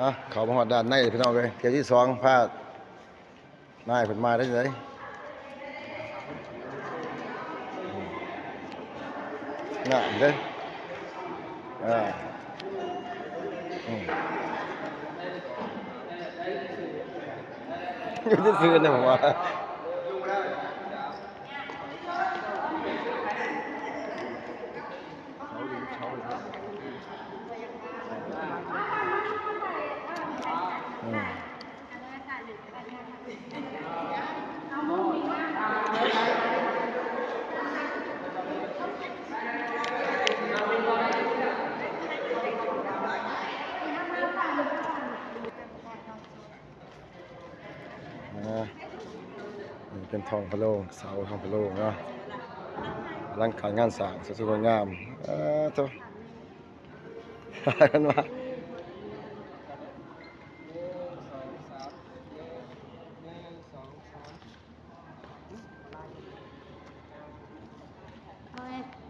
ອ່ະ ເຂົ້າມາຮອດດ້ານໃນພີ່ນ້ອງເອີຍ ເທື່ອທີສອງ ພານາຍເພິ່ນມາໄດ້ຈັ່ງໃດ? ນັ້ນເດ້ ອ່າ ອືມ ຢູ່ຊື່ໆນະ ເພາະວ່າ ອືມ ອ່າ ນີ້ເປັນທ້ອງພະໂລງ ເສົາທ້ອງພະໂລງເນາະ ອະລັງການງານສ້າງ ສວຍສະຫງວດງາມ ເອີ ໂທ້ ເພິ່ນວ່າ ໜຶ່ງ ສອງ ສາມ ໜຶ່ງ ສອງ ສາມ ໂອ້ຍ.